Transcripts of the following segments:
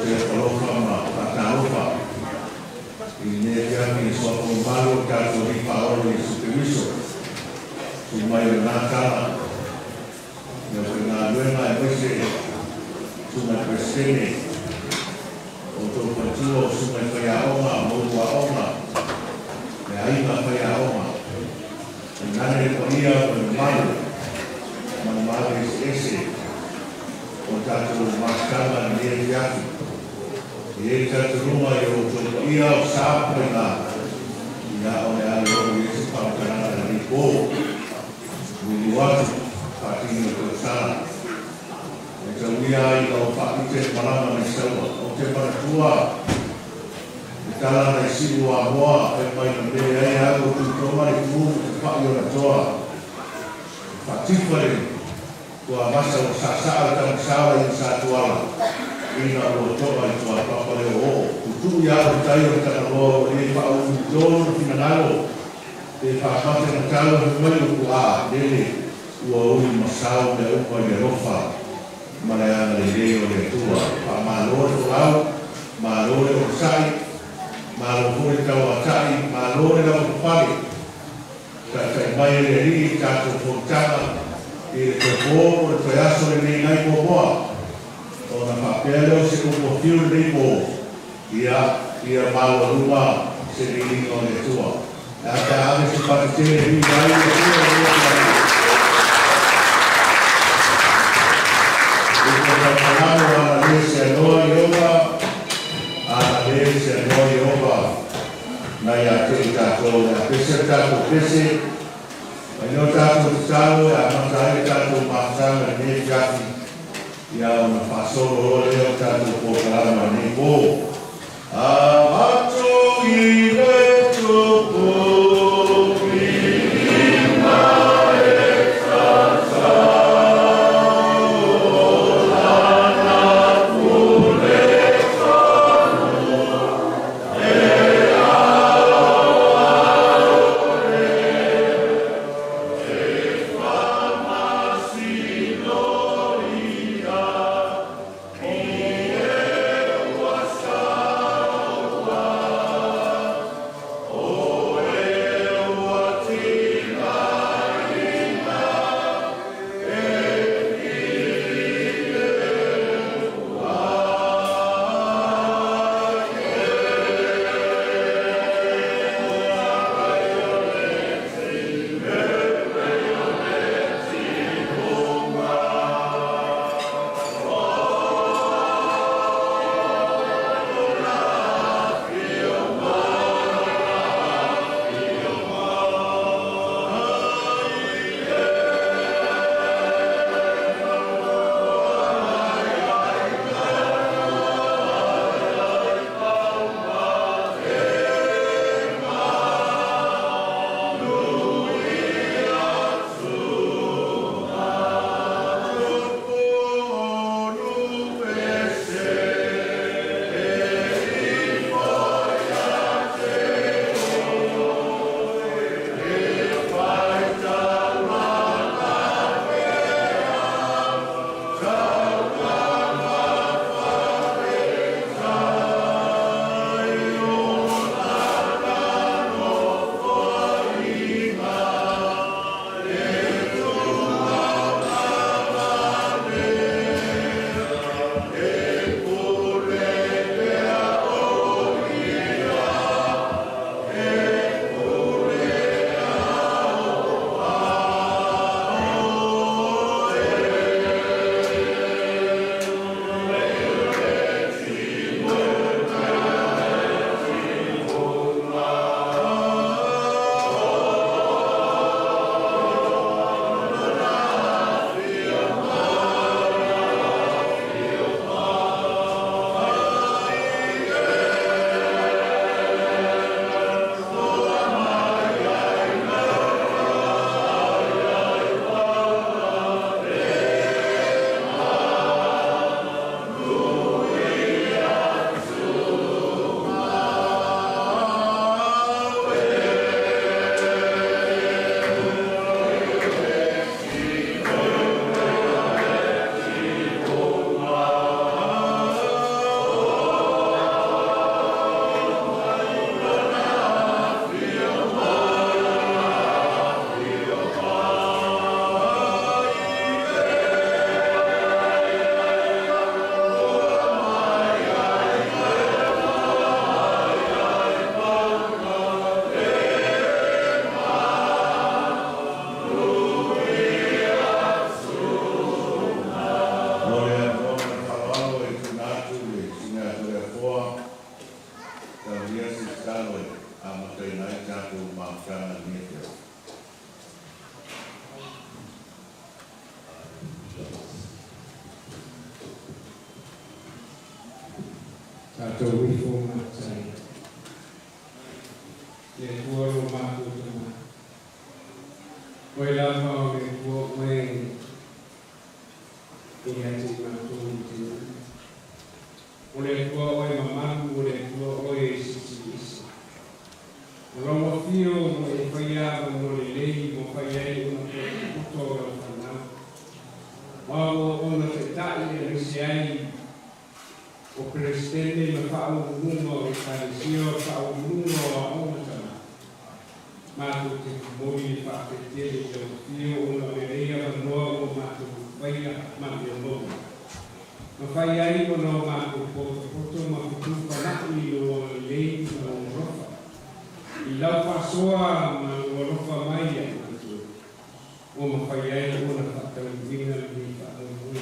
te ofo alofa ma faatalofa i lenei afiafi i le suafa mamalu o le tatou Alii Faaola Iesu Keriso. Susu mai o lena tala le aufaigaluega aemaise susuga i le Peresetene, o outou faletua o susuga i faiaoga ma ulu aoga, le aiga faiaoga, tainane le paia ma le mamalu ma le maave eseese o le tatou mafutaga i lenei afiafi. E i ai le talitonuga i o outou paia o sa ma faiga, ia o le a le oo i ai se faamatalaga i lenei po. Liliu atu, faatini o le tausaga. E tauia ai ina ua faamite le malaga mai Saua. Ou te manatua le tala nai Siu o Amoa fai mai na mele ai au o Tuitoga le tu ma tafa'i o le toa. Faatifa le tuamasa ua saasaa le tamasao i Satuala ina ua to'a i tuapapa le o'oo'o. Tutu'u ia o le tai o le Tagaloa ua lē faauluulutō lona finagalo pe faamate na tau e mai o puā lele ua uli masao mea uma i le alofa ma le agalelei o le Atua. Faamalo le folau, malo le onosa'i, malo foi le tauata'i, malo le lavapapale. Taitai mai e le Alii i le tatou fonotaga i le toe pō po o le toe aso lenei nai muamua. Ona faapea lea o se upu a fiu lenei pō, ia, ia maualuga se viiga o le Atua. E a pe a ave se fata tele e viia ai le Atua i lenei afiafi. I te tamalamo ana le seanoa Ieova, ana le seanoa Ieova, na ia te i tātou le a pese le tatou pese, mai lea o tatou tatalo e amata ai le tatou mafutaga i lenei afiafi, ia ona faasolo loa lea o tatou polokalama i lenei pō. Avatu i le Tupu. Taulia se tatalo e amataina ai tatou mafutaga i lenei afiafi. Tatou ifo matai. Le Atua lo matou Tama. Oe lava o le Atua oe e ia te i matou i te nuu. O le Atua oe mamalu, o le Atua oe e silisili ese. O lau afio ua e faia avanoa lelei ua fai ai ona potopoto o lau fanau. O au auauna taitai aemaise ai o Peresetene ma faauluuluga o Ekalesia o le faauluuluga o aoga tama. Matou te momoli le faafetai tele i lau afio ona o lenei avanoa ua matou faia ma mea maua. Ma fai ai ona o matou potopoto ma fetuufanai i lou agalelei ma lou alofa, i lau faasoa ma lou alofa mai ia matou, ua mafai ai ona faataunuuina lenei faamoemoe.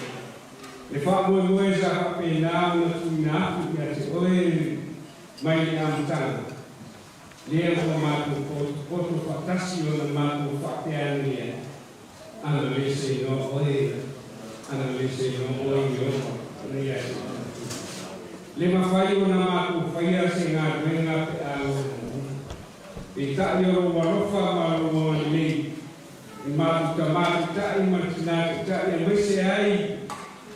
Le faamoemoe sa faapena ona tuuina atu ia te oe mai le amataga, lea ua matou potopoto faatasi ona matou faapea ane ai, Ana le se iloa oe, ana le se iloa oe Ieova, ona ia te matou. Le mafai ona matou faia se galuega pe a lou manuia. Peitai o lou alofa ma lou agalelei i matou tama taitai ma tina taitai aemaise ai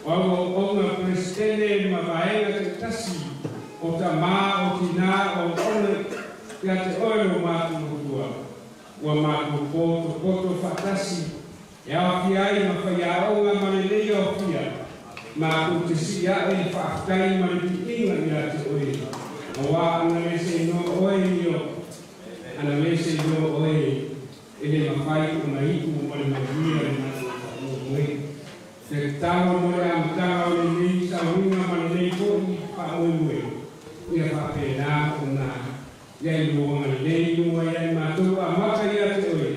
o au auauna Peresetene ma vaega taitasi o tama o tina o auauna ia te oe lo matou Atua. Ua matou potopoto faatasi e aofia ai ma faiaoga ma lenei aofia, matou te sii ae le faafetai ma le piiga ia te oe, auā ana le se iloa oe Io, ana le se iloa oe e le mafai ona iu ma le manuia le matou faamoemoe. Te tatalo mo le amataga o lenei sauniga ma lenei foi faamoemoe, ia faapena ona Ia i lou agalelei i luga ia i matou amata ia te oe,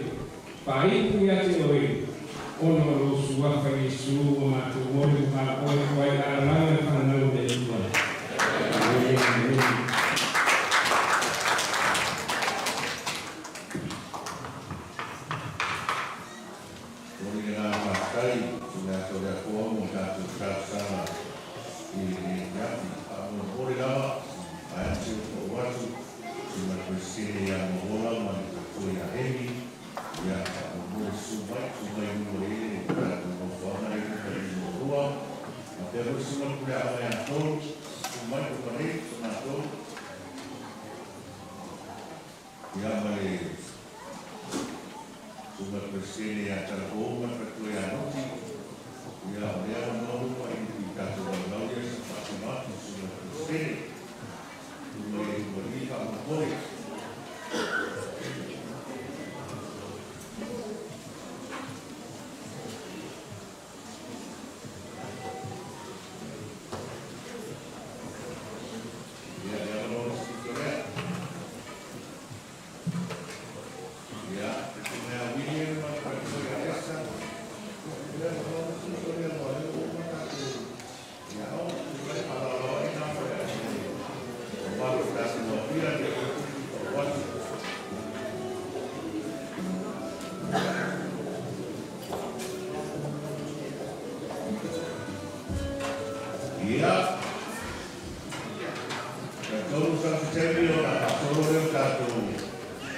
faaiu ia te oe, ona o lou Suafa Iesu ua matou moli ma oe atu ai alalaga le fanau o le Atua. Amene, amene. Momoli le agaga faafetai i le Ata o le Atua mo tatou talosaga i lenei afiafi. Faamolemole lava, vaeane se upu ou atu i ma le Peresetene ia Mahola ma le Faletua ia Hemi, ia faamolemole susu mai, susu mai i luma o le ele le tatou nofoaga lea i luma i le lua. Faapea foi susu mai le puleaoga ia Tolu, susu mai ua nei, susu matou. Ia ma le Susuga i le Peresetene ia Talafou ma le Faletua ia Noti, ia o lea avanoa uma i i tatou laulau ia sa faatino atu i le Susuga i le Peresetene. Susu mai i luma i faamolemole. Ia, le avanoa le sui usufono lea. Ia, le mea William ma le faletua ia Esa. Le avanoa le sui usufono lea ua lea ua uma tatou ia o, tulai faaaloalo ai na mo le mamalu o tatou apia le o atu. Ia. Talitonu sa se taimi ona faasolo lea o tatou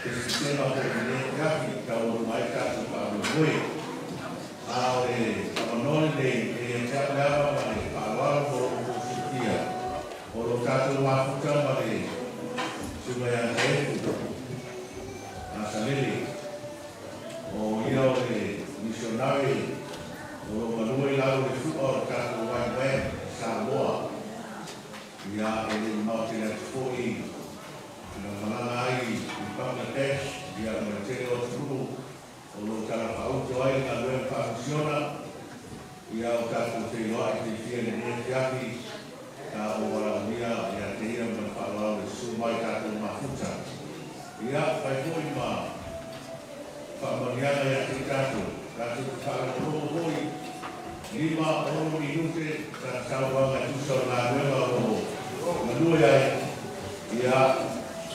Peresitena foi i lenei afiafi e taualuma ai tatou faamoemoe. A o le avanoa lenei e ia te au le ava ma le faaaloalo mo lo outou silafia o lo tatou mafuta ma le Susuga ia Taefu Asalele, o ia o le misionare o lo o galue i lalo o le fua o le tatou YWAM i Samoa. Ia, e le mamao tele atu foi na malaga ai i Bangladesh, ia, ma le tele o atunuu o lo o talafaauto ai le galuega faamisiona. Ia, o tatou feiloai fiafia i lenei afiafi, sa ou valaaulia ia te ia ma le faaaloalo e susu mai tatou mafuta. Ia, fai foi ma faamanuiaga ia te i tatou, tatou te faalogologo foi 5, 6 minute sa saunoaga e tusa o le galuega o lo o galue ai. Ia. Ia,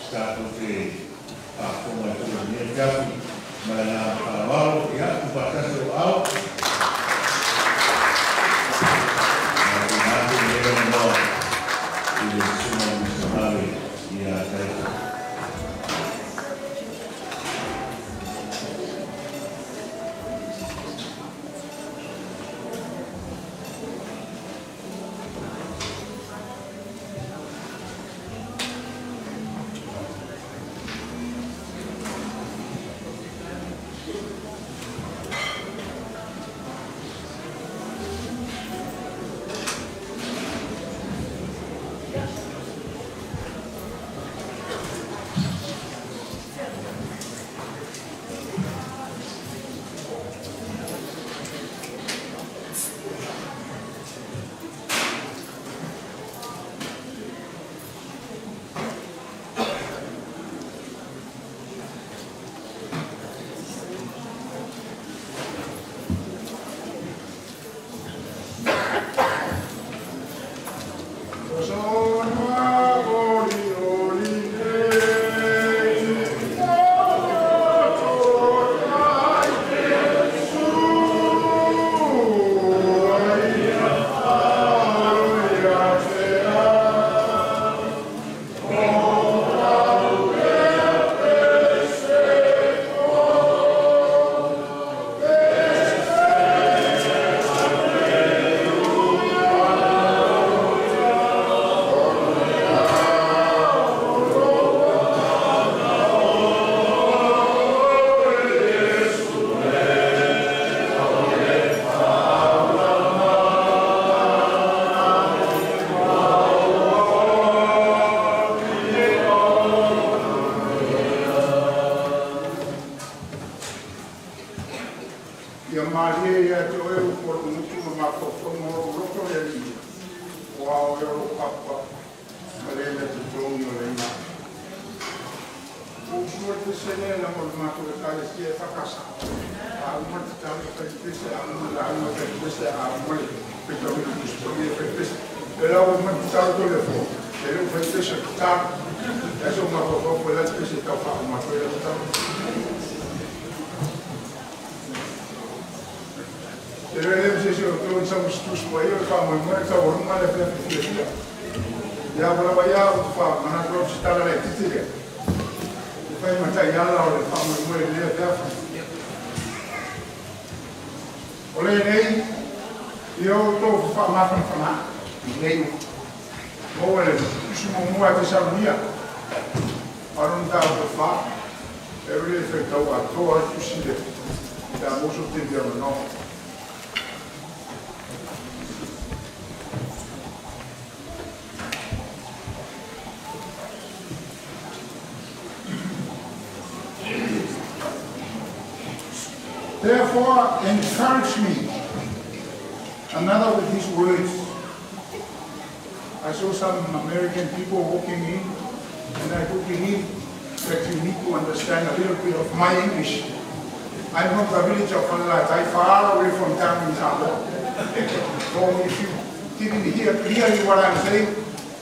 tatou te faafofoga ai foi i lenei afiafi ma le agaga faaaloalo. Ia, tuufaatasi lou aao. Ma tuuina atu lenei avanoa i le Susuga i le Minisita ia Taito. Ia malie ia te oe upu o lou gutu ma mafaufauga o lou loto e Alii, aua o oe o lou papa ma le na totogi o le iga. Ua ou usuina le pese lea leaga o le matou Ekalesia EFKS. A uma le tatalo e fai le pese, a uma le lauga e fai le pese, a uma le faitauina o le Tusi Paia e fai le pese. O lea la ua uma le tatalo Toleafoa, e le o fai pese o le tatalo. E aso mafaufau po o le a le pese e tau faauma atu ai lau tatalo. E le le se se o tō sa mustus mo ia fa mo mo ta o ma le fia fia fia. Ya wala wa ya o fa mana ko se tala le titi le. E fai ma tai ala o le fa mo mo le fia fia. O le nei i o tō fa ma fa fa ma nei. Mo le tusi mo mo a te sa mia. Arun ta o fa e le fe tau a tō a tusi le. Ta mo so te bia no. Therefore, encourage me. Another with these words. I saw some American people walking in, and I do believe that you need to understand a little bit of my English. I'm from the village of Falelatai, far away from town in Samoa. So if you didn't hear clearly what I'm saying,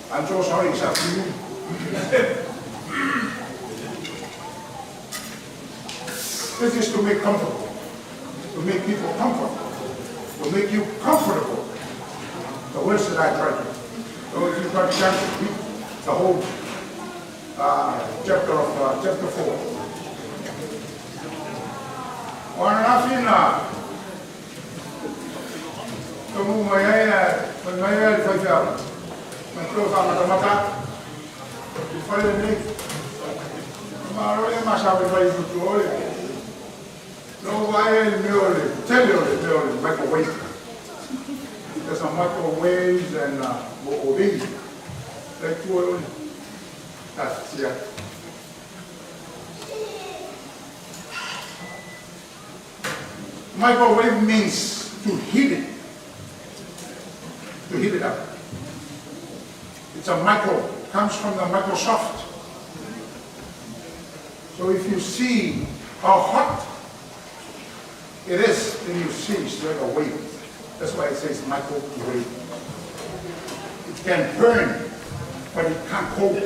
I'm so sorry, it's up to you. This is to make comfortable, to make people comfortable, to make you comfortable. The words that I try to. So if you've got a chance to read the whole chapter of chapter 4. O ananafi na taunuu mai ai fai mai ai le faifeau ma tlo faamatamata i fale lenei. Malo le masawe fai tutu o le no vaai ai le mea o le tele o le mea o le microwave. There's some microwaves and mo o vili. Le tua o le tasia. Microwave means to heat it, to heat it up. It's a micro, comes from the Microsoft. So if you see how hot it is, then you see it's like a wave. That's why it says microwave. It can burn, but it can't cold.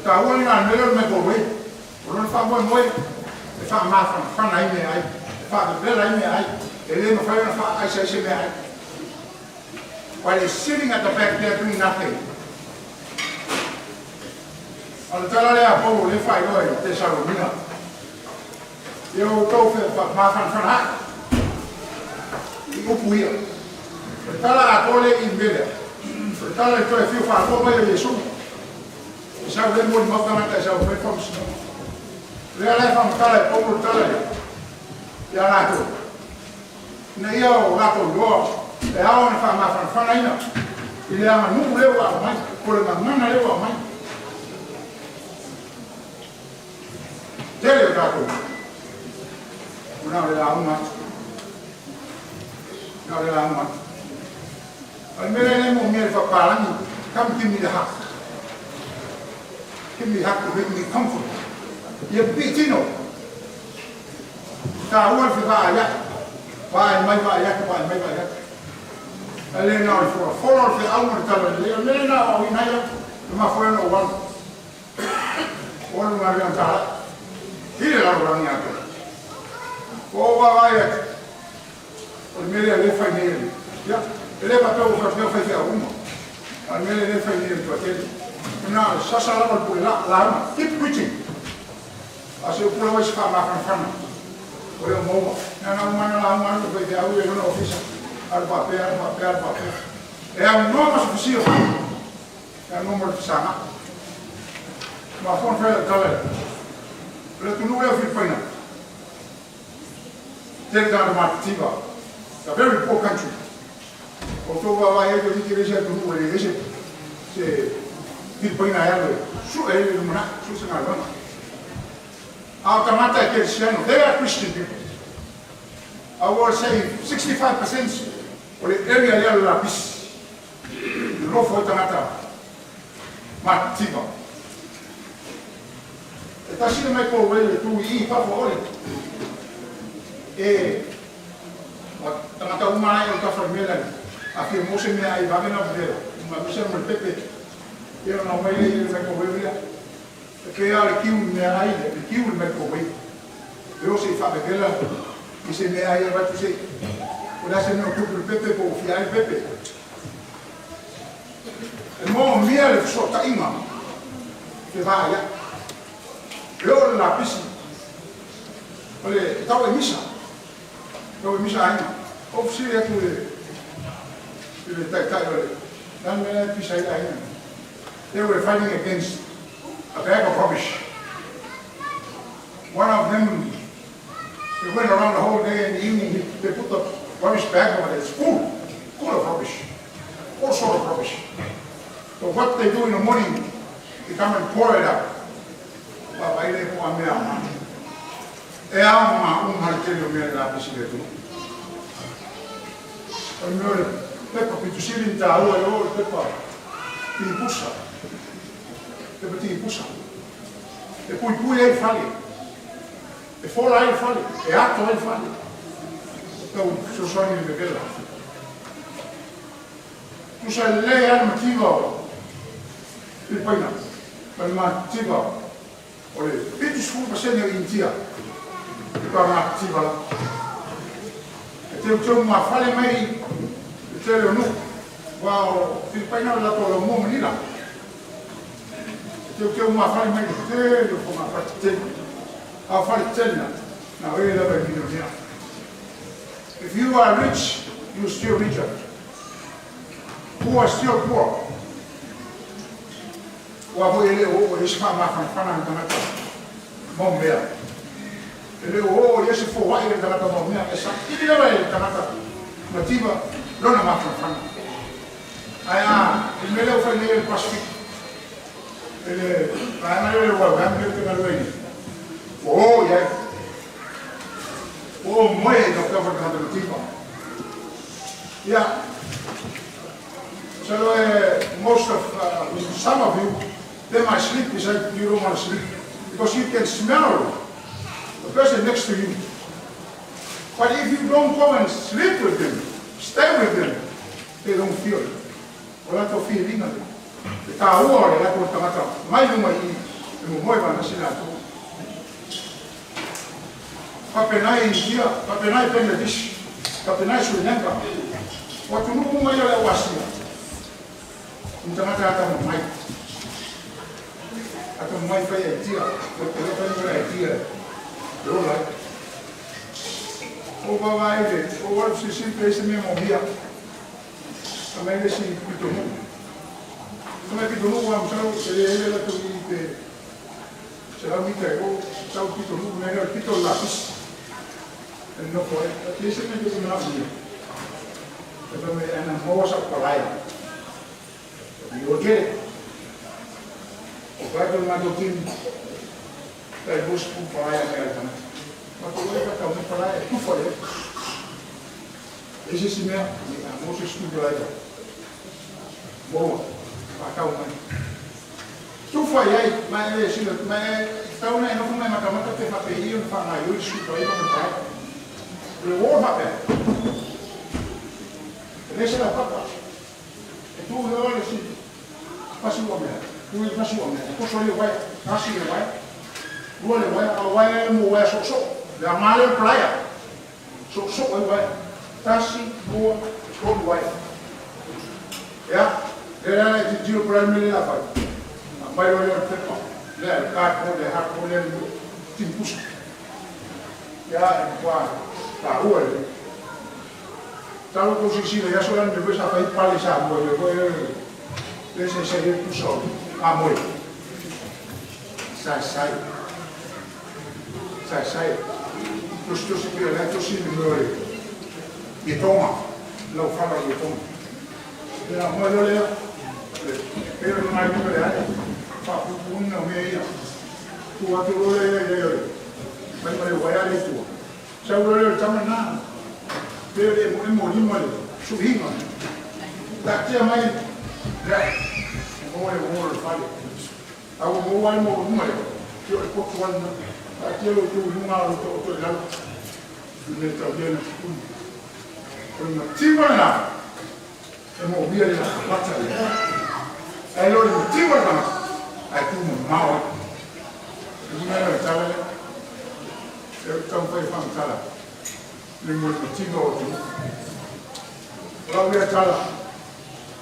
Taua le na mele o le microwave. O lona faamoemoe e faamafanafana ai meaai, e faavevela ai meaai, e le mafai ona faaaisa meaai. While it's sitting at the back there doing nothing. O le tala lea a Paulo le faailoa i Tesalonika. Ia outou mafanafana ai i upu ia. O le tala atoa le i melea. O le tala i toe fiu faalua mai o Iesu. E sau le molimau tagata e sau mai faamasinoga. Lea la e faamatala e Paulo le tala lea ia latou. Ina ia o latou iloa e ao ona faamafanafanaina i le aganuu lea ua aumai, po o le gagana lea ua aumai. Tele o tatou, ua na o le lauga atu. Na o le lauga atu. O le mea lea le manaomia e le faapapalagi, come give me the hug. Give me a hug to make me comfortable. Ia pipii tino. Taua le fevaaiai. Vaai mai, vaai atu, vaai mai, vaai atu. Ae le na o le folafolo o le feau ma le tala lelei. O le mea lea na aoaoina ai au. E mafua ai ona ou alu. O alu galuega talai. I le lalolagi atoa. Ua ou vaavaai atu. O le mea lea o lea e fai nei e le, ia, e le faapea ua fai atu faifeau uma. A o le mea lea o lea e fai nei e le toatele. Na o le sasa lava o le pule lauga. Keep preaching. A o se upu lava i se faamafanafana. O le o maua. Na na uma na lauga atu le faifeau ia i lona ofisa. Alu faapea, alu faapea, alu faapea. E aunoa ma se fesilafai. E aunoa ma le fesaga. Mafua ona fai lau tala lea. O le atunuu lea o Filipaina. Tele tagata matitiva. It's a very poor country. O outou vaavaai ai toeitiiti e leai se atunuu e leai se se Filipaina e alu e sue ai le lumanai, sue se galuega. A o tagata e kerisiano, they are Christian people. I will say 65% o le area lea o le lapisi, nonofo ai tagata matitiva. E tasi le microwave e tu i i fafo ole. E tagata uma ai o tafa i mea lani. A fia mo se mea ai vave na vevela. Ma misa mo le pepe. Ia ona omai lea i le microwave lea. E pei lava o le kiu i mea ai lea, le kiu i le microwave. E o se i faavevela i se mea ai avatu se i. O le a se mea o tupu i le pepe po ua fia ai le pepe. E manaomia le fesootaiga fevaaiai. E oo i le lapisi, o le tau e misa, tau e misa aiga. Ou fesili atu i le, i le taitai o le, le a le mea la e pisa ai le aiga. They were fighting against a bag of rubbish. One of them, they went around the whole day and the evening, they put the rubbish bag over there. It's full, full of rubbish. All sort of rubbish. So what they do in the morning, they come and pour it out. Vaavaai lea po o a mea aoga. E aoga uma le tele o mea i le lapisi i le atunuu. O le mea o le pepa pito sili ona taua i o o le pepa tipusa. Pepa tipusa. E puipui ai le fale. E fola ai le fale. E ato ai le fale. Tau fesoasoani i le vevela. Tusa lelei lava le mativa o Filipaina ma le mativa o le 70% o Initia e faamatitiva lava. E teuteu mafale mai le tele o nuu, aua o Filipaina o le latou laumua Manila. E teuteu mafale mai le tele o fogafale tetele. A o fale tetele na, na o e lava e milionea. If you are rich, you still richer. Poor still poor. Aua foi e le o oo i ai se faamafanafana a le tagata mau mea. E le o oo i ai se foai a le tagata mau mea. E saili lava e le tagata mativa lona mafanafana. Ae a i le mea lea ua fai nei e le Pasifika, e le vaega lea o le YWAM lea ou te galue ai nei, ua o i ai. Ua o moe i tafatafa o le tagata mativa. Ia, masalo e most of, some of you, they might sleep beside you don't want to sleep because you can smell the person next to you. But if you don't go and sleep with them, stay with them, they don't feel it. O latou filiga lea. E taua o le latou tagata mai luma i i. E momoe faatasi latou. Faapena i Initia, faapena i Bangladesh, faapena i Sri Lanka. O atunuu uma ia o le au Asia, ni tagata atamamai. Atamamai fai idea, o le fai mo idea e ola ai. O vaavaai le, o alu silisili pe ai se mea moomia. Aumai le isi pitonuu. Aumai pitonuu a masalo e le ele latou i pe 100 mita e o tau pitonuu mea lea o le pito o le lapisi. E nofo ai. E se mea te manaomia. E fai mai ana maua sau palaia. I o tele. O kai tō matou tini. Tai 20 palaia mai al tagata. Matou e ka tau mai palaia e tufa le. E se isi mea, a maua se screwdriver. Maua, whakatau mai. Tufa i ai, mai e sila, mai e tau na e nofo mai matamata pe whape i ona whangai oi screwdriver ma tai. O le wall whapea. E le se lau kapa. E tu i o le si pasi ua mea. Tu i pasi ua mea. E poso le waea. Tasi le waea. Lua le waea. A waea e mo waea so so. Le a male o playa. So so e waea. Tasi, lua, tolu waea. Ia, le la le titilo pala mele la fai. A mai lo le pepa. Le le cardboard le hardboard le timpusa. Ia, e kwa ta ua le. Talo ko sisi le aso lan me sa fai pale sa mo le ko le se se le pusa a mo. Sai sai. Sai sai. Tusi tusi pe le tusi ni mo le. I tonga. Lau fala i tonga. Le a mo le le. Pe le mai ni le ai. Fa pu pu na me ia. Tu atu lo le le le. Mai mai wa ya le tu. Sa lo le tama na. Pe le mo mo ni mo le. Su hinga. Ta tia mai. Le. Mo le mo le fale. A mo wa mo mo le. Ki o le potu wa na. Ta tia lo tu lunga lo to to la. Le ta bien na ku. O le mativa na. E mo bia le la pata le. Ai lo le mativa na. Ai tu mo mau. E mo le tala le. E tau fai fang tala. Le mo le mativa o tu. O la wea tala.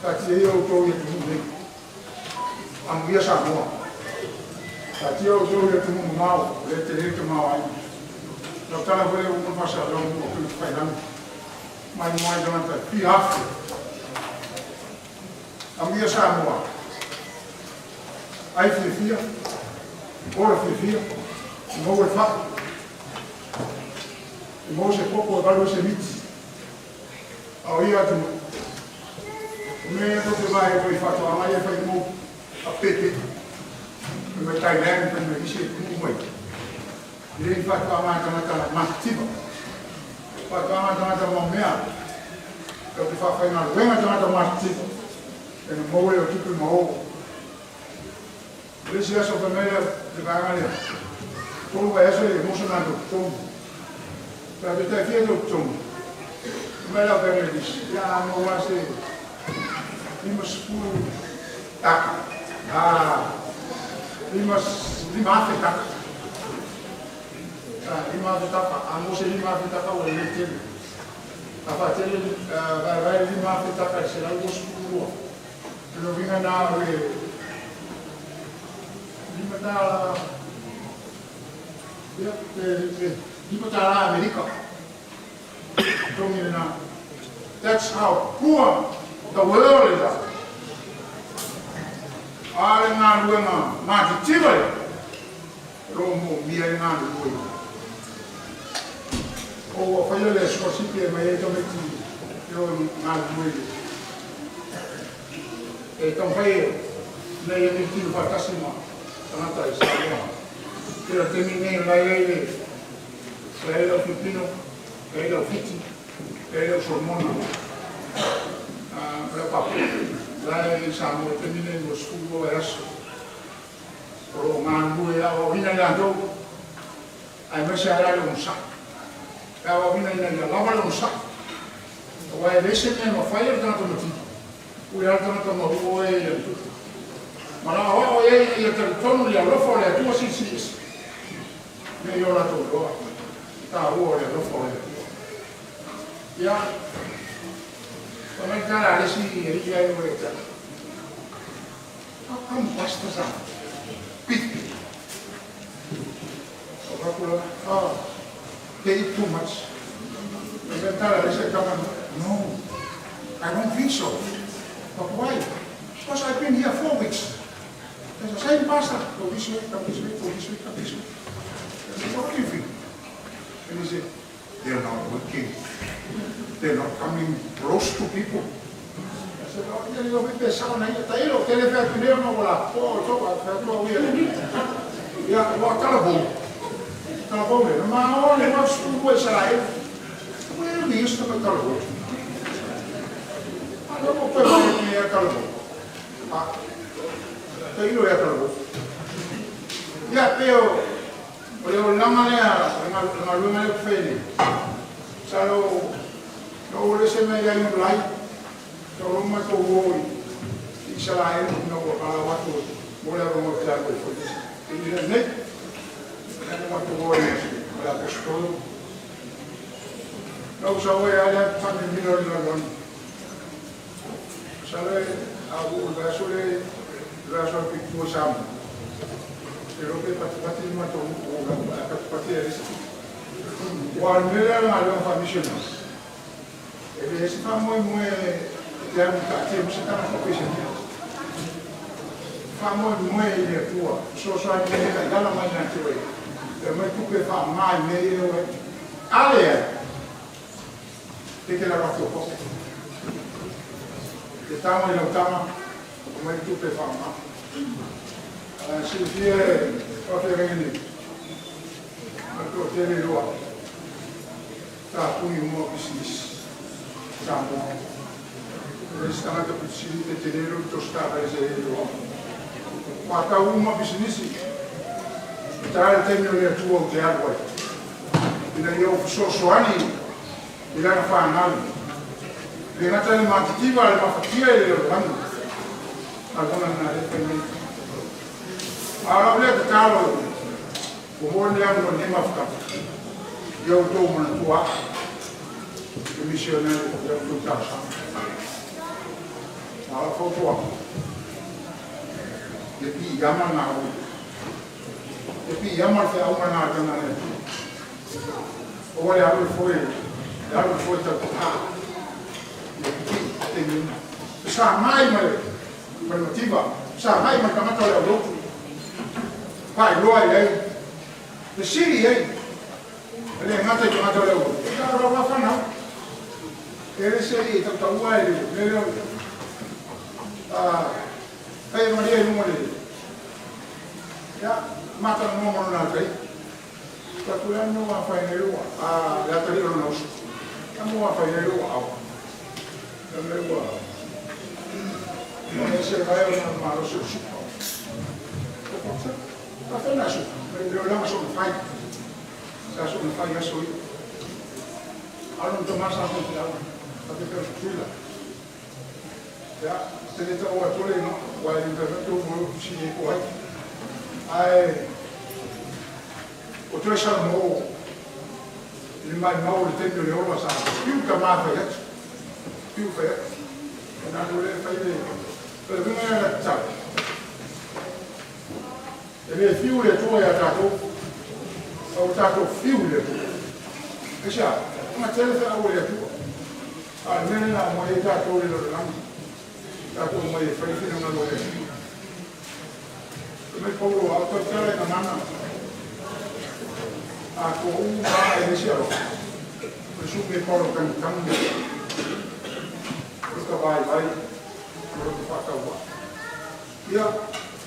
Ta tia ia o tō ia tu nei. Amuia Samoa. Ta tia o tō ia tu mau. Le te le te mau ai. Lau tala foi o mo fasa lau mo ku fai lan. Mai mai tagata fi afe. Amuia Samoa. Ai fia fia. Ora fia fia. Mo e fa. Mo se koko e valu se miti. Au ia atu. O mea ko te vai ko i whatoa mai e whai mo a pepe. Me mai Thailand pe me isi e kumu mai. I rei whatoa mai tangata matiba. Whatoa mai tangata mau mea. Ka te whawhai ngā luenga tangata matiba. E na maue o tupu ma o. Le si aso pa mea le vaega lea. Tolu vai aso e moso nā tō tomu. Ta te tai fia tō tomu. Mai lau Bangladesh. Ia a mo wa se 50 taka. Ah, 5,000 taka. Ah, 5,000 taka. A mo se 5,000 taka o le tele. A fa tele vai vai 5,000 taka se lau 22. Lo vinga na o le 5 tala. Ia, te $5 Amerika. Tongi na. That's how poor the world is. A le ngā luenga mātitiva le. Ro mo mia i ngā lue. O ua whaia le scholarship e mai e tameti i ro ngā lue. E tau whai e nei e tino whātasi ma tangata i Samoa. Tera temi nei lai ai le lai lau Filipino, lai lau Fiti, lai lau Solomona. Lau Papua. Lai i Samoa temi nei mo skulu o e aso. O lo ngā lue au au ina i lantou. Ai mai se ara le onsa. E au au ina ina ia lava le onsa. O ai le se mea ma whai le tangata matiti. Ui ala tangata ma ua e ia tutu. Ma la o o i ai ina ia talitonu i le alofa o le Atua Silisili Ese, ina ia o latou iloa le taua o le alofa o le Atua. Ia, fai mai le tala a le isi alii la e ua ia te au, How come pastors are big people? Ou fai atu loa, Oh, they eat too much. Fai mai le tala a le isi tama, No, I don't think so. But why? Because I've been here 4 weeks. There's the same pastor. Go this way, come this way, go this way, come this way. I said, what do you think? And he said, they're not working. They're not coming close to people. I said, oh, ia leo pe sao na ia. Tailo, tele fea tu leo no wala. Po, to, fea tu au ia. Ia, ua talavou. Talavou le. Ma o le ma su ko Israel. Ua le isto ka talavou. A lo ko pe pe ia talavou. A, tailo ia talavou. Ia pe o, o le o langa lea, le galuega lea fai nei. Sa lo, no o le se mea ia i lai, to lo matou o i Isaraelu ina ua valaau atu mo le avanoa ou te alu ai foi i lenei. Lea ua matou o ai ma le Aposetolo. Na ou sau ai lava lea faamimilo i le lalolagi. Masalo e a ua o le vaiaso lea, le vaiaso atu i tua i Samoa. Ou te iloa pe patipati le matou nuu ae patipati ai le isi. Aua o le mea lea o le galuega faamisionari, e leai se faamoemoe e te alu taatia mai se tagata peisania. Faamoemoe i le Atua, fesoasoani mai e taiala mai ia te oe, e aumai tupe e faaaoga i mea ia e o ai. A leai, take it out of your pocket. Te tago i lau tama, aumai le tupe e faaaoga. Silafia e faafeagaiga nei, ma le toatele loa, tapuni uma o pisinisi Samoa. O le isi tagata pitisili pe tele lou tositala i se loa. Ua tau uma pisinisi. E tae le taimi o le Atua ou te alu ai, ina ia ou fesoasoani i lana fanau. E le gata i le matitiva a le mafatia i le lalolagi, a lona lena lea e fai nei. A o lau lea tatalo, ua maua le avanoa i lenei mafutaga, ia outou manatua ae le misionari i la outou talosaga. A o lau fautuaga, ia piiama le galuega, ia piiama le feauga lena a le Taga a le Atua. Aua le alu i le foe, le alu i le foe tautata, ia pipii i taimi uma. Fesagai ma le ma le mativa, fesagai ma le tagata o le aulotu, faailoa i ai, fesili i ai, e le gata i tagata o le aulotu, a o lau lava fanau. E le se i tautaua i le mea lea o le fai e malia i luga o le, ia, matalanoa ma lona atalii. Fai atu, le a le mea ua afaina ai lou a, le atalii o lona uso, le a le mea ua afaina ai lou aao? Fai mai ua ese le vae ona o le malosi o le suka. Faafetai na suka, mai le olaga soona fai. Sa soona fai aso ia. A o lona tama sa faifeau, faifeau Tutuila. Ia, te le taua atu le igoa, aua e le mafai foi tou mo fesili ai po o ai. Ae o toe salamo i le maimau o le taimi o le ola sa piu tama fai atu, piu fai atu. Ona alu lea fai le, o le uiga lea na tatau. E le fiu le Atua ia tatou, a ua tatou fiu i le Atua. Aisea? Ona tele feau a le Atua. A o le mea lena na aumai ai tatou i le lalolagi, tatou omai e fai le finagalo o le Atua. Fai mai Paulo, a ou tautala i gagana, a toa uma lava e leai se alofa, o le supe e Paulo tagitagi, o le vaivai, o le faatauvaa. Ia,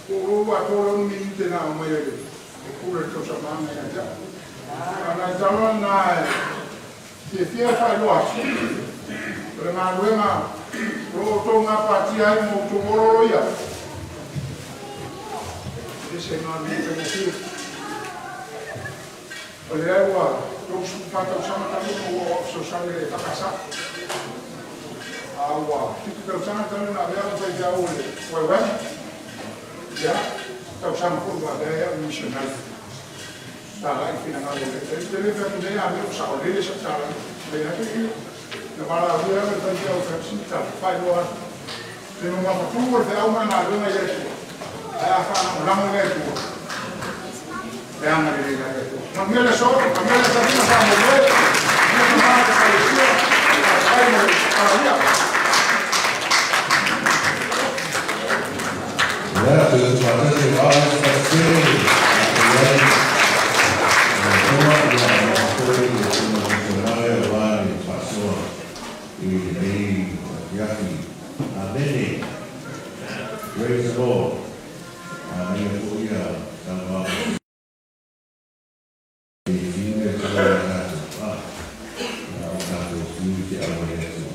ua ou lou atoa le 6 minute na aumai ai le pule le tausamaaga ia te au. A o nai tala na e fiafia e faailoa atu, o le galuega o lo o outou gapatia ai ma outou olooloia, e le se galuega faigofie. O lea ua 34 tausaga talu ona ou aoao fesoasoani i le EFKS, a ua 7 tausaga talu ona avea au ma faifeau o le YYM. Ia, Tausaga foi ua avea ai a'u ma misionari talai finagalo o le te le fai atu nei a mea ua saolele sa'u talai mai atu ia na valaaulia au e le faifeau e fai atu sina tala faailoa atu le mamafatuga o le feau ma le galuega i le Atua ae a faalagolago i le Atua e agalelei la le Atua. Manuia le aso, manuia le afiafiga faamoemoe, manuia tama o le Ekalesia, faafetai mo le valaaulia. Ia, toe tuufaatasi o au fatetele i ai toa ia ma foi le tino misionare aua le faasoa i lenei afiafi. Amene. Praise the Lord. Manaia foi ia saunoaga e fiu le Atua ia tatou. A, ia o tatou fiu i te au a le Atua.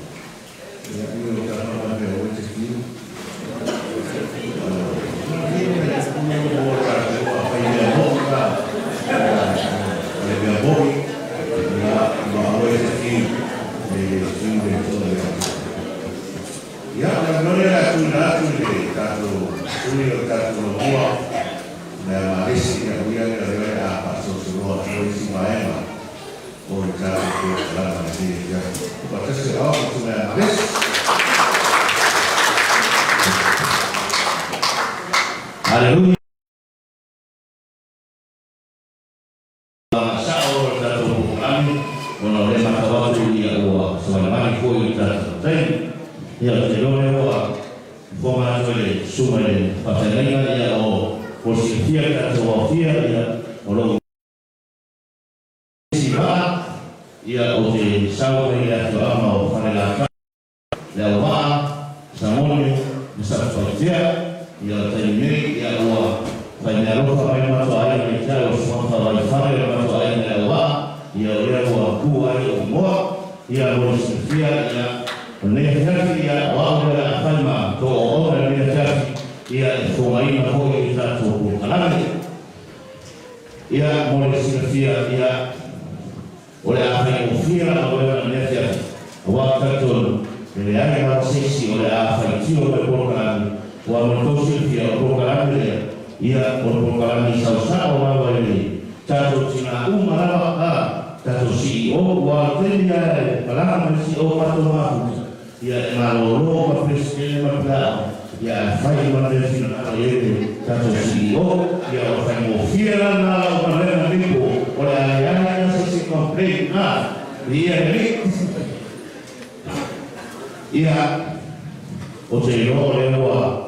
Ia, ia o tatou mea o te fiu. Ia, o le mea lea tuuina atu i le tatou uli o le tatou lomua le malesi ia uia lea o lea a faasolosoloa atu ai isi vaega o le tatou polokalama i lenei afiafi. Faatasi o ao ma le malesi. Haleluia. Sao o le tatou polokalame ona o lea matau atu ia ua savalivali foi i le tatou taimi. Ia ou te iloa lea ua fofoga atu e le susuga i le faafeagaiga ia o mo le silafia le tatou aofia ia o lo o isi vaa ia ou te sau mai le afioaga o Falelata le auvaa, Samone ma Satupaitea, ia o le taimi nei, ia ua fai meaalofa mai le matou aiga ia te au o Suafa Vaifale o le matou aiga i le auvaa, ia o lea ua tu ai lou igoa, ia mo le silafia, ia o lenei afiafi, ia o au lea o le a fai ma tou auauna i lenei afiafi, ia e fofogaina foi i le tatou polokalame. Ia mo le silafia, ia O le a faigofie la galuega i lenei afiafi, aua ou te talitonu, e leai lava se isi o le a faitio mai polokalame, aua mo le tou silafia, o le polokalame lea, ia, o le polokalame i saosao lava i le tatou tina uma lava, a, tatou CEO, aua o le taimi lava e malaga mai le CEO matou mafuta, ia, e malolo ma Peresetene ma le Paleaoga, ia, ae fai uma le mea finagalo i ai le tatou CEO, ia, o le faigofie la lena lau galuega i lenei po, o le a leai lava se isi e complain, a, ia lelei. Ia, ou te iloa o lea ua,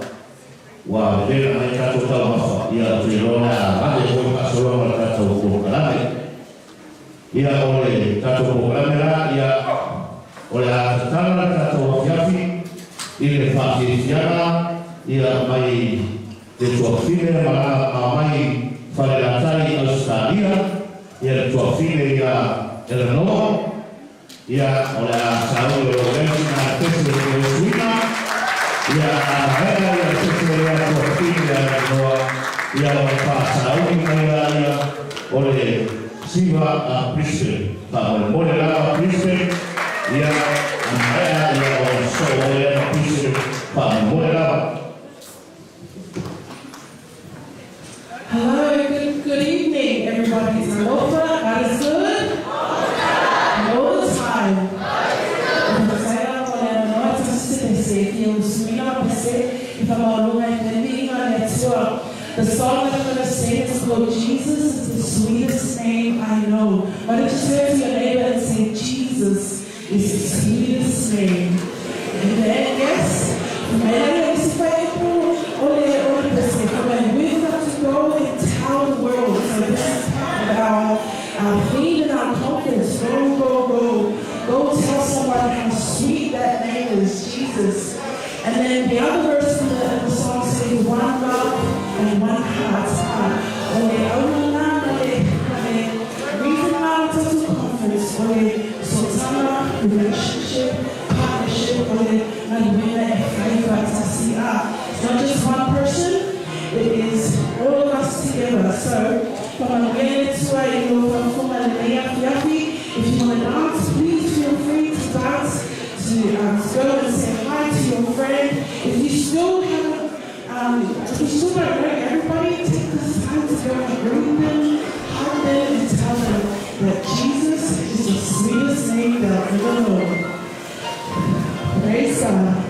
ua vevela mai tatou taumafa, ia, ou te iloa o le a vave foi le faasologa o le tatou polokalame. Ia, o le tatou polokalame la, ia, o le a tatala le tatou afiafi i le faafiafiaga, ia, mai le tuafine malaga ma mai Falelatai i Ausetalia, ia, le tuafine ia Eleanor, ia, o le a sauni o lou leo sina le pese o le suiga, ia, a maea ia le pese lea tuafine ia Eleanor, ia, ona faasauni mai laia o le Siva a Brisbane. Faamolemole lava Brisbane, ia, a maea ia ona sosoo ai lea ma Brisbane. Faamolemole lava. Hello, good, good evening, everybody. Talofa, God is good. All the time. E faafetai lava mo le avanoa e tasi se pese, e fia usuina ma pese i whamaualunga i te viiga o le Atua. The song that I'm going to sing is called Jesus is the Sweetest Name I Know. Why don't you turn to your neighbor and say, Jesus is the sweetest name. And then, yes, Mele o se whaipu o le o le pese. We've got to go and tell the world. So this is part of our theme in our conference. Go, go, go. Go tell somebody how sweet that name is, Jesus. And then the other verse in the song says, one love and one heart. O le auga na ma le, ma le reason la o tatou conference, o le sootaga, relationship, partnership, o le galuega e fai faatasi a. It's not just one person, it is all of us together. So, whakamanuia le Atua i lou whakafonga lenei afiafi. If you want to dance, please feel free to dance, to go and say hi to your friend. If you still haven't, if you still don't know everybody, time to go and greet them, hug them, and tell them that Jesus is the sweetest name they'll ever know. Praise God.